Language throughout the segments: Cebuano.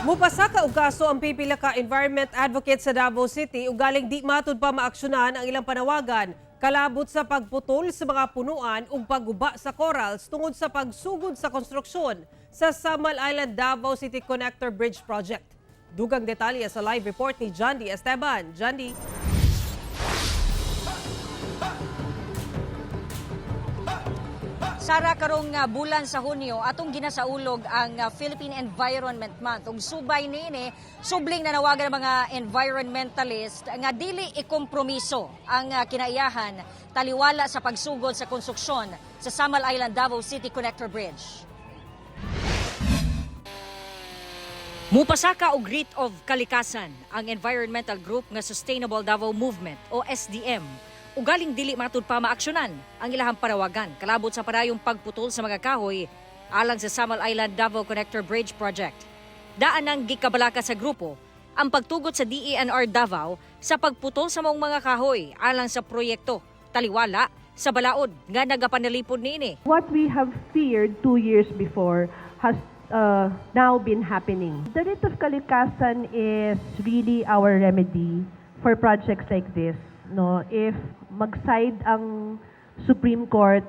Mupasaka og kaso ang pipila ka environment advocate sa Davao City ugaling di matud pa maaksyonan ang ilang panawagan kalabot sa pagputol sa mga punuan ug pagguba sa corals tungod sa pagsugod sa konstruksyon sa Samal Island Davao City Connector Bridge Project. Dugang detalye sa live report ni John D. Esteban. John D. Sara, karong bulan sa Hunyo atong ginasaulog ang Philippine Environment Month. Ug subay niini, subling nanawagan ang mga environmentalist nga dili ikompromiso ang kinaiyahan taliwala sa pagsugod sa konstruksyon sa Samal Island Davao City Connector Bridge. Mupasaka og writ of kalikasan ang environmental group nga Sustainable Davao Movement o SDM. Ugaling dili matud pa maaksyonan ang ilahang panawagan kalabot sa padayong pagputol sa mga kahoy alang sa Samal Island Davao Connector Bridge Project. Daan ang gikabalaka sa grupo ang pagtugot sa DENR Davao sa pagputol sa maong mga kahoy alang sa proyekto taliwala sa balaod nga nagapanalipod niini. What we have feared 2 years before has now been happening. The writ of kalikasan is really our remedy for projects like this. No, if mag-side ang Supreme Court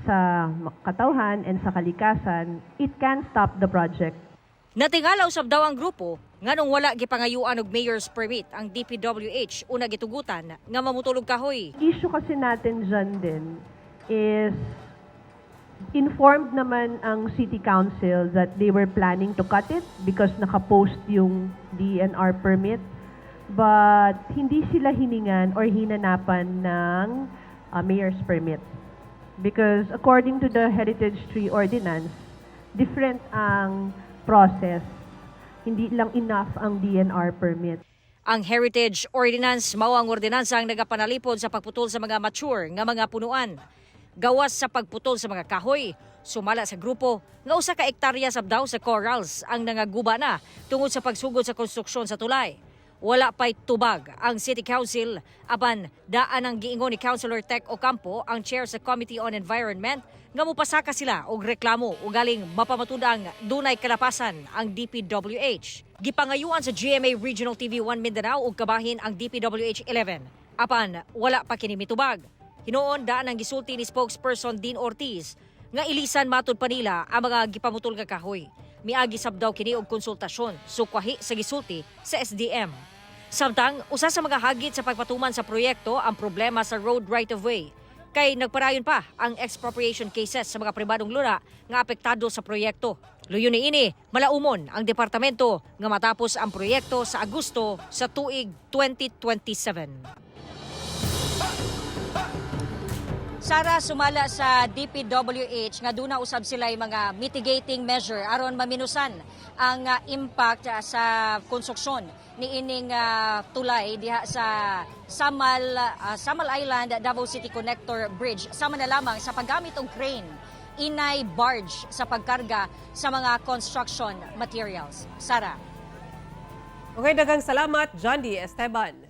sa katawhan and sa kalikasan, it can stop the project. Natingala usab daw ang grupo nganong wala gipangayuan og mayor's permit ang DPWH una gitugutan nga mamutol og kahoy. Issue kasi natin dyan din is informed naman ang City Council that they were planning to cut it because nakapost yung DENR permit. But hindi sila hiningan or hinanapan ng mayor's permit. Because according to the Heritage Tree Ordinance, different ang process. Hindi lang enough ang DENR permit. Ang Heritage Ordinance mao ang ordinansa ang nagapanalipod sa pagputol sa mga mature nga mga punuan. Gawas sa pagputol sa mga kahoy, sumala sa grupo nga usa ka ektarya sab daw sa corals ang nangaguba na tungod sa pagsugod sa konstruksyon sa tulay. Wala pa'y tubag ang City Council apan daan ang giingon ni Councilor Tek Ocampo, ang chair sa Committee on Environment, nga mupasaka sila og reklamo ugaling mapamatud-ang dunay kalapasan ang DPWH. Gipangayuan sa GMA Regional TV 1 Mindanao og kabahin ang DPWH 11. Apan wala pa kini mitubag. Hinuon, daan ang gisulti ni spokesperson Dean Ortiz nga ilisan matud pa nila ang mga gipamutol nga kahoy. Miagi sab daw kini og konsultasyon, sukwahi sa gisulti sa SDM. Samtang, usa sa mga hagit sa pagpatuman sa proyekto ang problema sa road right-of-way. Kay nagparayon pa ang expropriation cases sa mga pribadong lura nga apektado sa proyekto. Luyo ni ini, malaumon ang departamento nga matapos ang proyekto sa Agosto sa tuig 2027. Sara, sumala sa DPWH nga duna usab sila mga mitigating measure aron maminusan ang impact sa konstruksyon ni ining tulay diha sa Samal Island Davao City Connector Bridge, sama na lamang sa paggamit og crane, inay barge sa pagkarga sa mga construction materials. Sara. Okay, daghang salamat, John D. Esteban.